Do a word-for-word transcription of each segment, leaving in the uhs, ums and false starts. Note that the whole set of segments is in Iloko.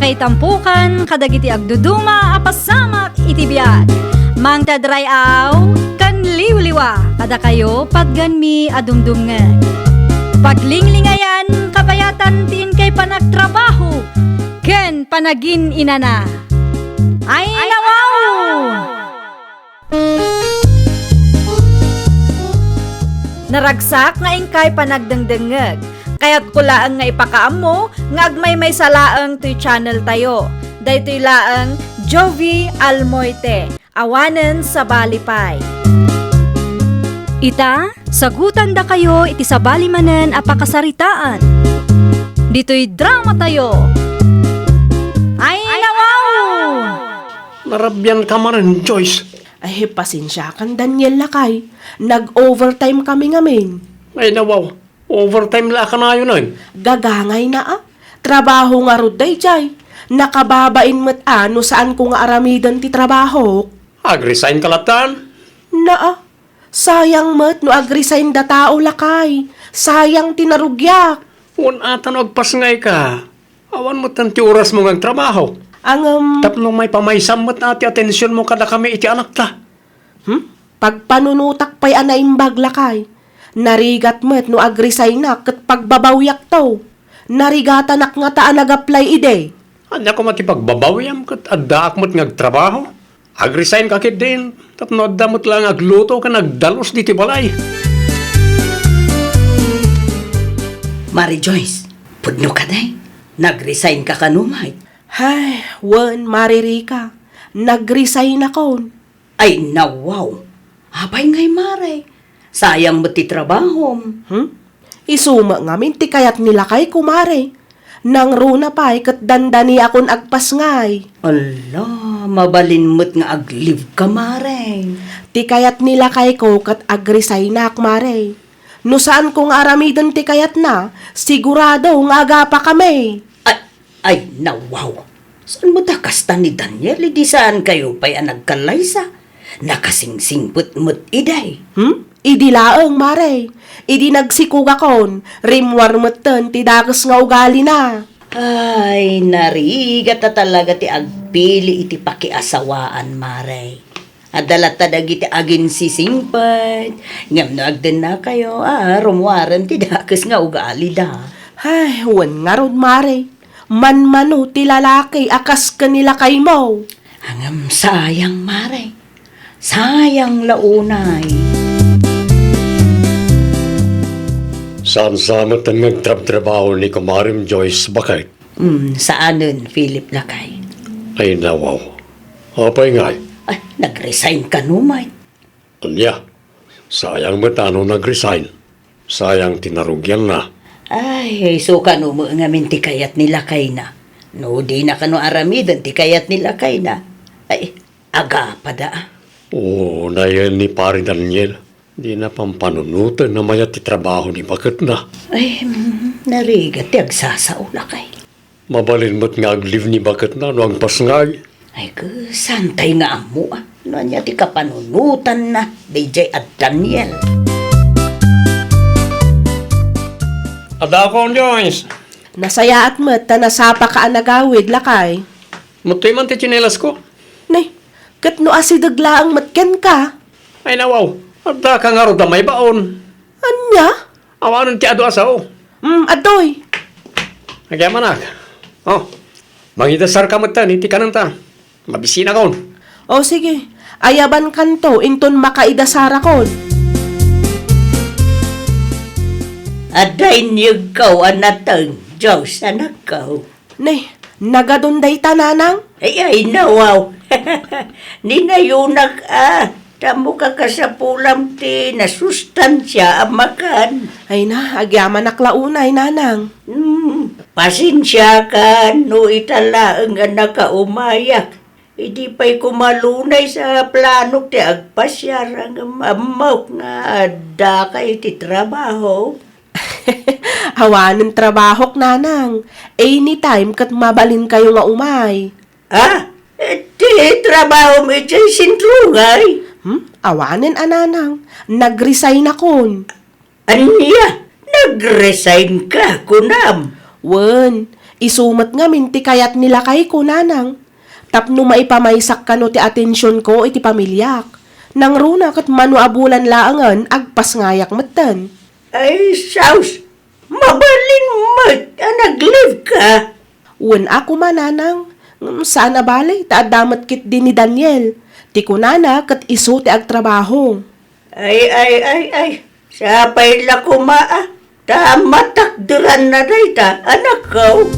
Itampukan kadagiti agduduma a pasamak iti biag. Mangted ray-aw ken liwliwa kadakayo patgenmi a dumdumngeg. Paglinglingayan, kabayatan ti inkay panagtrabaho ken panagin-inana. Ay, nawaw! Naragsak nga inkay panagdengdengngeg. Kayatko laeng nga ipakaammo nga agmaymaysa laeng toy channel tayo. Daytoy laeng Jovie Almoite, awanen sabali pay. Ita, sagutandakayo iti sabali manen a pakasaritaan. Ditoy drama tayo. Ay, nawaw! Narabian ka manen, Joyce. Ay, pasensiakan, Daniel, lakay. Nag-overtime kami ngamin. Ay, nawaw. Overtime la a kanayonen. Gagangayna, a. Trabaho ngarud daydiay. Nakababain met a no saanko nga aramiden ti trabahok. Ag-resign ka latan? Naa. Sayang met no ag-resign da tao, lakay. Sayang ti narugiak. Wen ata no agpasngay ka. Awan metten ti orasmo nga agtrabaho. Ngem tapno maipamaysam met a ti atensionmo kadakami iti anakta. Hmm? Pagpanunotak pay a naimbag, lakay. Narigat met no ag-resignak ket pagbabawiakto. Narigatanak ngata a nag-apply idi. Ania koma ti pagbabawiam ket addaak met nga agtrabaho? Ag-resign ka ketdin tapno adda met laeng agluto ken agdalus ditoy balay. Mare Joyce, pudno kadi? Nag-resign ka kano met? Hay, wen, Mare Rica. Nag-resignakon. Ay, nawaw! Apay ngay, Mare? Sayang met ti trabahom. Hmm? Isu met ngamin ti kayat ni lakayko, Mare. Nangruna pay ket dandaniakon agpasngay. Ala, mabalin met nga ag-leave ka, Mare. Ti kayat ni lakayko ket ag-resignak, Mare. No saanko nga aramiden ti kayatna, sigurado nga agapakami. Ay, ay, nawaw! Saan met a kasta ni Daniel idi saankayo pay a nagkallaysa? Nakasingsingpet met idi. Hmm? Idi laeng, Mare. Idi nagsikugakon, rimmuar metten ti dakes nga ugalina. Ay, narigat a talaga ti agpili iti pakiasawaan, Mare. Adda latta dagiti aginsisingpet, ngem no agdennakayo, a, rummuaren ti dakes nga ugalida. Ay, wen ngarud, Mare. Manmano ti lalaki a kas ken ni lakaymo. Ngem sayang, Mare. Sayang la unay. Saan sa met nga agtrabtrabaho ni kumarem Joyce, baket? Hmm, saanen, Philip, lakay. Ay, nawaw. Apay ngay? Ay, nag-resign kano met. Ania? Sayang met a no nag-resign. Sayang ti narugianna. Ay, isu kano met ngamin ti kayat ni lakayna. No dina kano aramiden ti kayat ni lakayna. Ay, agapada. O, nayen ni Pare Daniel. Dina pampanunoten a mayat ti trabaho ni baketna. Ay, mm, narigat ti agsasao, lakay. Mabalin met nga ag-leave ni baketna no agpasngay. Ay, ket saantay nga ammo, a, no ania ti kapanunotanna daydiay a Daniel. Adakon, Joyce. Nasayaat met ta nasapaka a nagawid, lakay. Mettoy man ti tsinelasko. Ne, ket no asideg laeng met kenka. Ay, nawaw, addaka ngarud a maibaon. Ania? Awanen ti adu a sao. Mm, adtoy. Agyamanak. O, mangidasarka metten iti kanenta. Mabisinakon. O, sige. Ayabankanto inton makaidasarakon. Adda inyegko a nateng, Joyce, anakko. Ne, nagadun dayta, nanang? Ay, ay, nawaw. Ninayonak a, ta ammok a kasapulam ti nasustansia a makan. Ay na, agyamanak la unay, nanang. Hmm, pasensiakan no ita laeng a nakaumayak. Idi pay koma Lunes a planok ti agpasiar, ngem ammok nga addaka iti trabaho. Awanen trabahok, nanang. Anytime ket mabalinkayo nga umay. Ah, ti trabahom idiay sentro ngay? Hmm? Awanen a, nanang. Nag-resignakon. Ania? Nag-resignka, kunam? Wen, Isu met ngamin ti kayat ni lakayko, nanang, tapno maipamaysak kano ti atensionko iti pamiliak. Nangruna ket mano a bulan laengen agpasngayak metten. Ay, sus! Mabalin met a nag-leave ka? Wen a koma, nanang. Ngem saan a bale ta adda met ketdi ni Daniel. Ti kunana ket isu ti agtrabaho. Ay, ay, ay, ay. Sapay la koma a ta matakderanna dayta, anakko.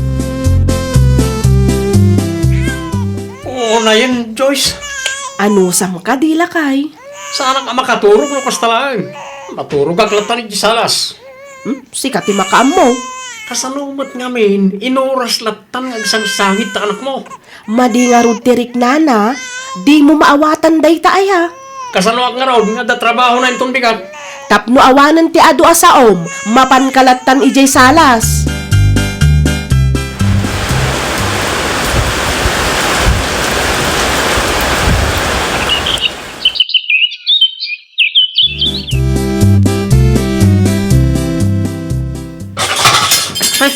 Unayen, Joyce. Anusam kadi, lakay? Saanak a makaturog no kasta laeng. Maturogak latta iti salas. Hmm? Sika ti makaammo. Kasano met ngamin, inuras lattan nga agsangsangit ta anakmo? Madi ngarud ti riknana, dimo maawatan dayta aya. Kasanoak ngarud nga adda trabahona inton bigat? Tapno awanen ti adu a saom, mapanka lattan idiay salas. Ay,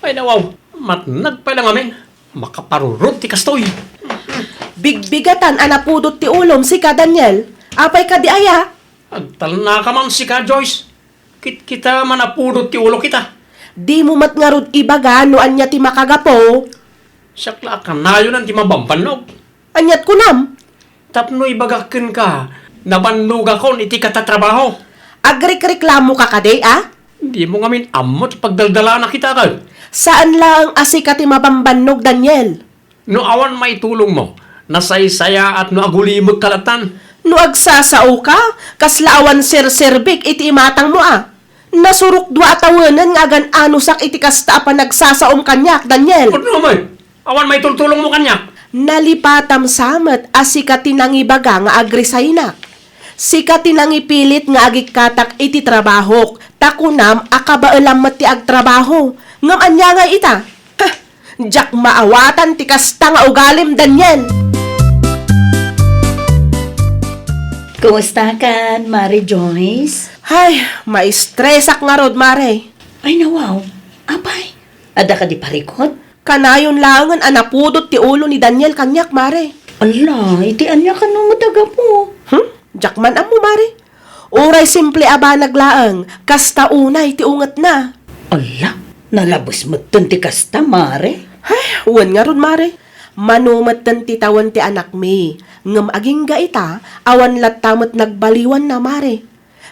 ay, nawaw. Matnag pay la ngamin. Makaparurot ti kastoy. Bigbigatan a napudot ti ulom, sika, Daniel. Apay kadi aya? Agtalnaka man sika, Joyce. Kitkita man a pudot ti ulok ita. Dimo met ngarud ibaga no ania ti makagapu. Siak la a kanayonan ti mabambannog. Aniat kunam? Tapno ibagak kenka, nabannogakon iti katatrabaho. Agrikreklamoka kadi, a? Dimo ngamin ammo ti pagdaldalanak ita, ket? Saan laeng a sika ti mabambannog, Daniel. No awan maitulongmo, nasaysayaat no agulimekka lattan. No agsasaoka, kasla awan serserbik iti imatangmo a. Nasurok dua a tawenen nga agan-anusak iti kasta a panagsasaom kaniak, Daniel. Pudno, Amoy. Awan maitultulongmo kaniak. Nalipatam sa met a sika ti nangibaga nga agresignak. Sika ti nangipilit nga agikkatak iti trabahok, ta kunam a kabaelam met ti agtrabaho. Ngem ania ngay ita? Heh, diak maawatan ti kasta nga ugalim, Daniel! Kumustakan, Mare Joyce? Ay, maistresak ngarud, Mare. Ay, nawaw. Apay, adda kadi parikut? Kanayon laengen a napudot ti ulo ni Daniel kaniak, Mare. Ala, iti ania kano met a gapu? Hmm? Diak man ammo, Mare. Uray simple a banag laeng, kasta unay ti ungetna. Ala, nalabes metten ti kasta, Mare. Ay, wen ngarud, Mare. Mano metten ti tawen ti anakmi, ngem agingga ita, awan latta met nagbaliwanna, Mare.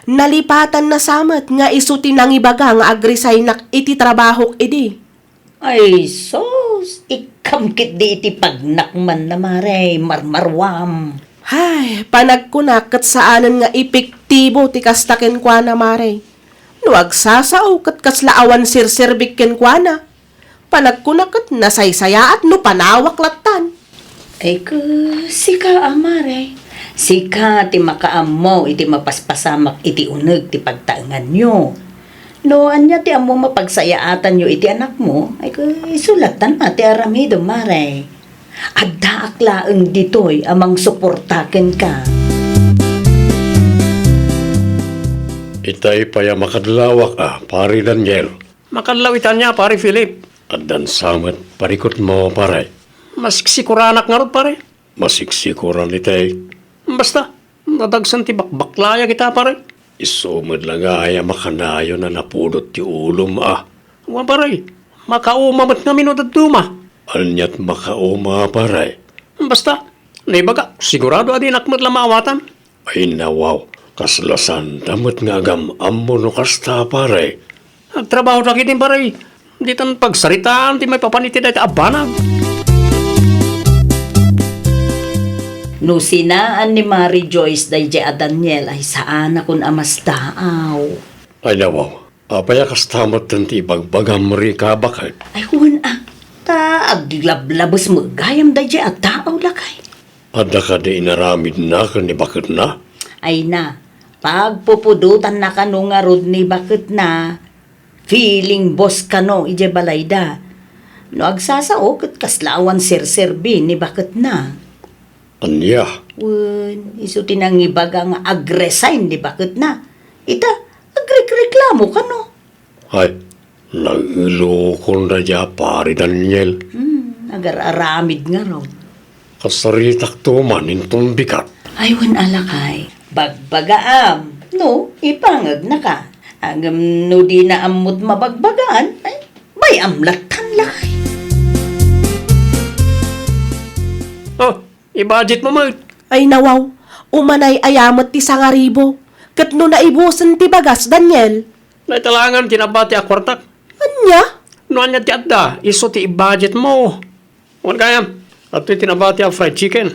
Nalipatanna sa met nga isu ti nangibaga nga agresignak iti trabahok idi. Ay, sus! Ikkam ketdi iti pagnakmanna, Mare, marmaruam. Hay, panagkunak ket saanen nga epektibo ti kasta kenkuana, Mare. No agsasao ket kasla awan serserbik kenkuana. Panagkunak ket nasaysayaat no panawak lattan. Ay, ku, sika a, Mare. Sika ti makaammo iti mapaspasamak iti uneg ti pagtaenganyo. No ania ti ammom a pagsayaatanyo iti anakmo, ay, ku, isu lattan a ti aramidem, Mare. Addaak laeng ditoy a mangsuporta kenka. Itay pay a makadlawak a, Pare Daniel. Makadlaw ita ania, Pare Philip? Addan sa met parikutmo, pare. Masiksikuranak ngarud, pare. Masiksikuran itay. Basta, nadagsen ti bakbaklayak ita, pare. Isu met la ngay a makanayon a napudot ti ulom a. Wen, pare, makauma met ngamin no dadduma. Aniat makauma, pare? Basta, naibagak, sigurado a dinak met la maawatan. Ay, nawaw, kasla saanta met nga agam-ammo no kasta, pare. Agtrabaho dagiti, pare. Ditan pagsaritaan ti maipapan iti dayta a banag. No sinaan ni Mare Joyce daydiay a Daniel ay saanakon a masdaaw. Ay, nawaw, apay a kasta metten ti ibagbagam, Rika, baket? Ay, wen a. Ta aglablabes met gayam daydiay a tao, lakay. Adda kadi inaramidna ken ni baketna? Ay na, pagpupudotanna kano ngarud ni baketna. Feeling boss kano idiay balayda. No agsasao ket kasla awan serserbi ni baketna. Ania? Wen, isu ti nangibaga nga agresign ni baketna. Ita, agrekreklamo kano. Ay, Nailokon daydiay a Pari Daniel. Hmm, agar-aramid ngarud. Kasaritakto man inton bigat. Ay, wen a lakay. Bagbagaam. No, ipangegnaka. Ngem no dina ammot mabagbagaan, ay, bay-am lattan lakay. Oh, i-budget mo met. Ay, nawaw. Umanay-aya met ti sangaribu. Ket no naibusen ti bagas, Daniel. Naitalangan ti nabati a kuartak. Ania? No ania ti adda, isu ti i-budget mo. Wen gayam, adtoy ti nabati a fried chicken.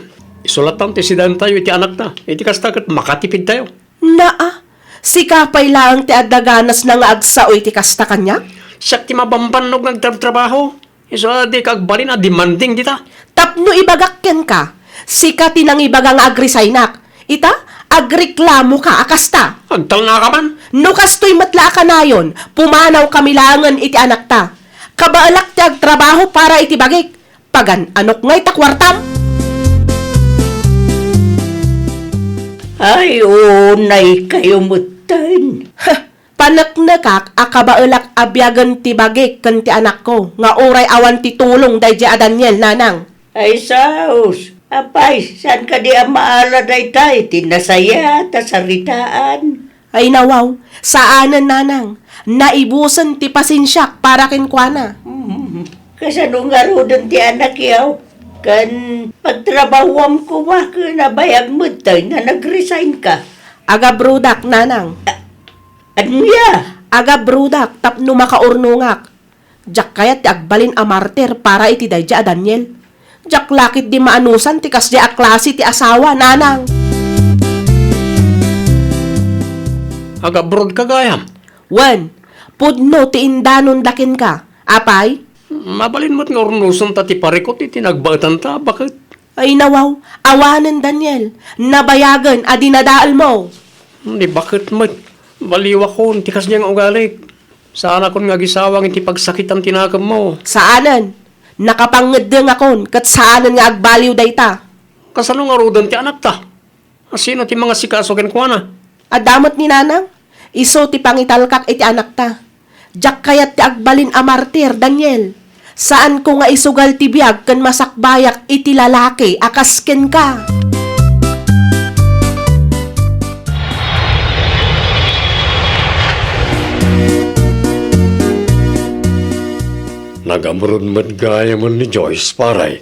Isu lattan ti sidaentayo iti anakta. Iti kasta ket makatipidtayo. Naa, sika pay laeng ti adda ganasna nga agsao iti kasta kaniak? Siak ti mabambannog nga agtrabtrabaho. Isu a dika agbalin a demanding dita. Tapno ibagak kenka, sika ti nangibaga nga agresignak. Ita, agreklamoka a kasta. Agtalnaka man. No kastoy met la a kanayon, pumanawkami laengen iti anakta. Kabaelak ti agtrabaho para iti bagik. Pagan-anok ngay ta kuartam? Ay, unay kayo metten. Heh, paneknekak a kabaelak a biagen ti bagik ken ti anakko nga uray awan ti tulong daydiay a Daniel, nanang. Ay, saos. Apay, saan kadi a maala dayta iti nasayaat a saritaan? Ay nawaw, saanen, nanang. Naibusen ti pasensiak para kenkuana. Hmm. Kasano ngaruden ti anakyo? Ken pagtrabahuam koma ken nabayag metten a nag-resignka. Agabroadak, nanang. A-, ania? Agabroadak tapno makaurnongak. Diak kayat ti agbalin a martir para iti daydiay a Daniel. Diak la ketdi maanusan ti kasdiay a klase ti asawa, nanang. Agabroadka gayam? Wen, pudno ti indanonda kenka. Apay? Mabalin met nga urnosenta ti parikut iti nagbaetanta, baket? Ay nawaw, awanen, Daniel. Nabayagen a dinadaelmo. Ni baket met. Baliwakon ti kasdiay nga ugalik. Saanakon nga agisawang iti pagsakitan ti nakemmo. Saanen. Nakapangngeddengakon ket saanen nga agbaliw dayta. Kasano ngaruden ti anakta? Sino ti mangasikaso kenkuana? Adda met ni nanang. Isu ti pangitalkak iti anakta. Diak kayat ti agbalin a martir, Daniel. Saanko nga isugal ti biag ken masakbayak iti lalaki a kas kenka. Nag-abroad met gayamen ni Joyce, pare.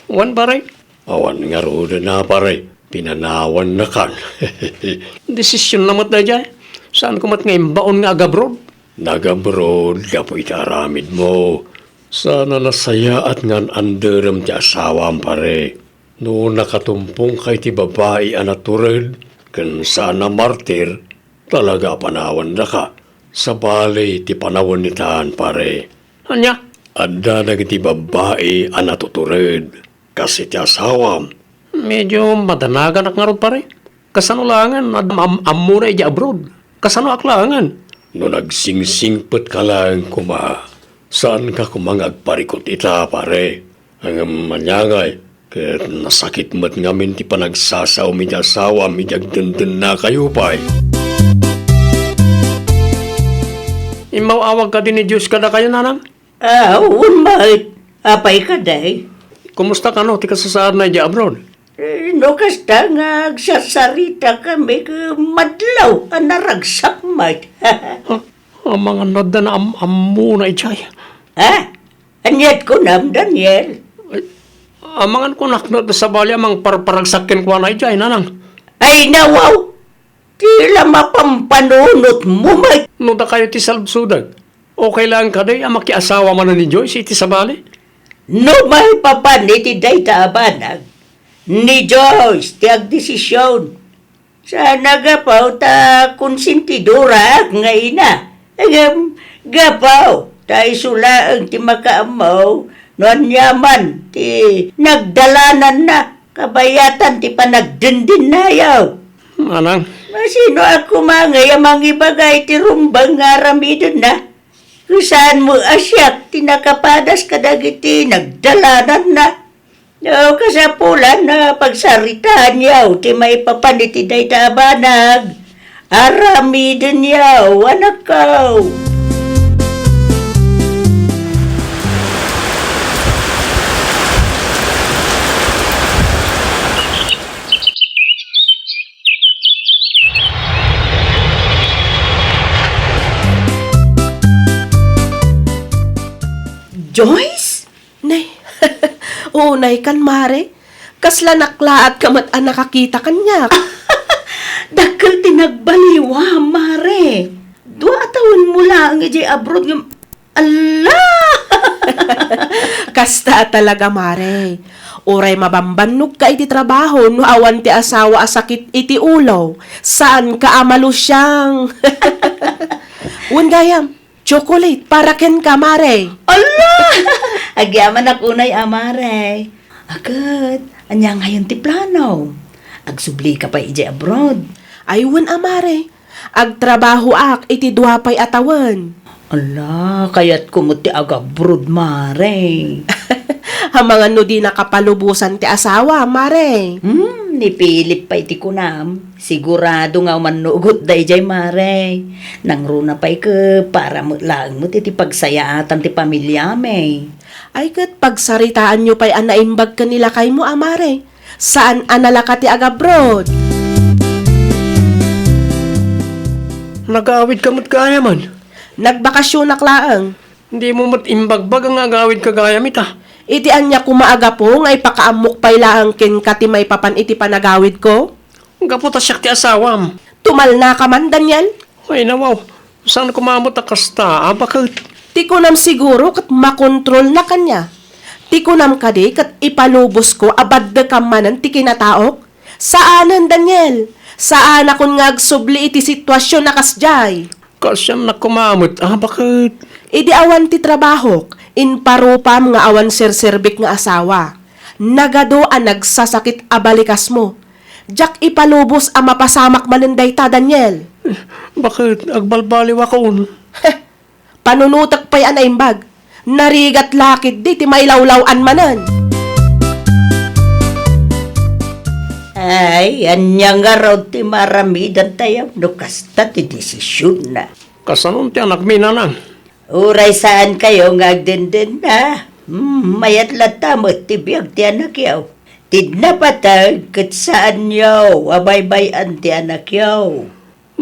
Wen, pare? Awan ngaruden a, pare. Pinanawannakan. Desisionna met daydiay. Saanko met nga imbaon nga agabroad. Nagabroad gapu iti aramidmo. Saan a nasayaat nga an-anderem ti asawam, pare. No nakatumpongka iti babai a natured ken saan a martir, talaga a panawannaka. Sabali ti panawen itan, pare. Ania? Adda dagiti babbai a natutured. Kas iti asawam. Medio madanaganak ngarud, pare. Kasano laengen, am-, am-, ammona idiay abroad? Kasanoak laengen? No nagsingsingpetka laeng koma, saanka koma nga agparikut ita, pare. Ngem ania ngay, ket nasakit met ngamin ti panagsasaom iti asawam idi agdendennakayo pay. Immaw-awag kadi ni Diyos kadakayo, nanang? Ah, wen met. Apay kadi? Kumusta kano ti kasasaadna idiay abroad? Eh, no kasta nga agsarsaritakami ket madlaw a naragsak met. Ha? Amangan no adda naam-ammona idiay. Ha? Aniat kunam, Daniel? Ay, amangan kunak no adda sabali a mangparparagsak kenkuana idiay, nanang. Ay, nawaw! Ti la mapampanunotmo met. No dakayo ti saludsodak, okay laeng kadi a makiasawa manen ni Joyce iti sabali? No maipapan iti dayta a banag, ni Joyce ti agdesision. Saan a gapu ta konsentidoraak nga ina. Ngem gapu ta isu laeng ti makaammo no aniaman ti nagdalananna kabayatan ti panagdendennakayo. Manang. Masinoak koma ngay a mangibaga iti rumbeng nga aramidenna? Ket saanmo a siak ti nakapadas kadagiti nagdalananna? No, kasapulan a pagsaritaanyo ti maipapan iti dayta a banag. Aramidenyo, anakko. Joyce? Nay, unay kan, Mare. Kasla naklaat ka met a nakakita kaniak. Dakkel ti nagbaliwam, Mare. Dua a tawenmo laeng idiay abroad ngem, ala! Kasta a talaga, Mare. Uray mabambannog ka iti trabaho no awan ti asawa a sakit iti ulo, saan ka a malusiang. Wen gayam, chocolate para kenka, Mare. Ala! Agyamanak unay a, Mare. Aket, ania ngayon ti plano? Agsubli ka pay idiay abroad? Ay, wen a, Mare. Agtrabahoak iti dua pay a tawen. Ala, kayatko met ti agabroad, Mare. Amangan no di nakapalubosan ti asawa, Mare. Hmm, ni Philip pay ti kunam. Sigurado nga umannugot daydiay, Mare. Nangruna pay ket para met laeng met iti pagsayaatan ti pamiliami. Ay ket pagsaritaanyo pay a naimbag ken ni lakaymo a, Mare. Saan a nalaka ti agabroad. Nagaawid ka met gayam man. Nagbakasionak laeng. Dimo met imbagbag nga agawid ka gayam ita. Iti ania koma a gapu nga ipakaammok pay laeng kenka ti maipapan iti panagawidko? Gapu ta siak ti asawam. Tumalna ka man, Daniel? Ay, nawaw. Saan koma met a kasta, a baket? Ti kunam siguro ket makontrolna kaniak. Ti kunam kadi ket ipalubosko a baddekam manen ti kinataok? Saanen, Daniel. Saanakon nga agsubli iti situasion a kasdiay. Kaasiannak koma met, a baket? Idi awan ti trabahok, imparupam nga awan serserbik nga asawa. Nagadu a nagsasakit a balikasmo. Diak ipalubos a mapasamak manen dayta, Daniel. Baket, agbalbaliwakon? Heh, panunotek pay a naimbag. Narigat la ketdi ti mailawlaw-an manen. Ay, ania ngarud ti maaramidantayo no kasta ti desisionna? Kasanon ti anakmi, nanang? Uray saankayo nga agdendenna, hmm, mayat latta met ti biag ti anakyo. Ti napateg ket saanyo a baybay-an ti anakyo.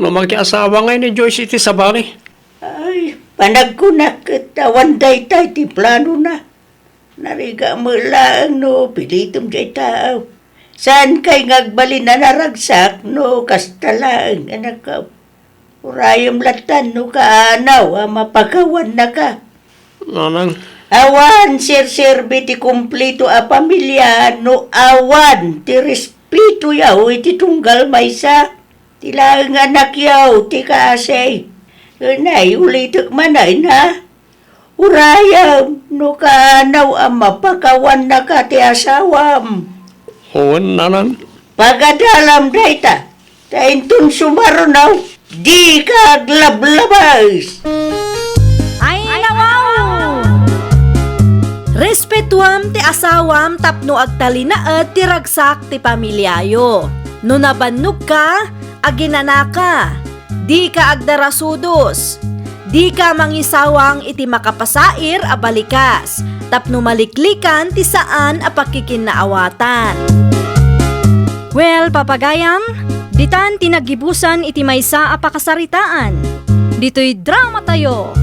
No makiasawa ngay ni Joyce iti sabali? Ay, panagkunak ket awan dayta iti planona. Narigat met laeng no pilitem diay taaw. Saankay nga agbalin a naragsak no kasta laeng, anakko. Urayem latta no kaanaw a mapakawannaka. Nanang. Awan serserbi ti kumpleto a pamilia no awan ti respetoyo iti tunggal maysa. Ti laeng anakyo ti kaasi. Unay, ulitek manen, ha? Urayem no kaanaw a mapakawannaka ti asawam. Wen, nanang. Pagadalam dayta, ta inton sumaruno, dika aglablabas. Ay, nawaw! Respetuam ti asawam tapno agtalinaed ti ragsak ti pamiliayo. No nabannogka, aginanaka. Dika agdarasudos. Dika mangisawang iti makapasair a balikas, tapno maliklikan ti saan a pakkikinnaawatan. Well, papagayam, ditan ti naggibusan iti maysa a pakasaritaan. Ditoy dramatayo.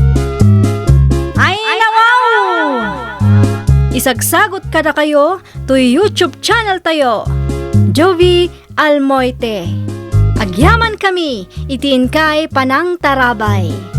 Ay, nawaw! Isagsagot kadakayo toy YouTube channel tayo, Jovie Almoite. Agyamankami iti inkay panangtarabay.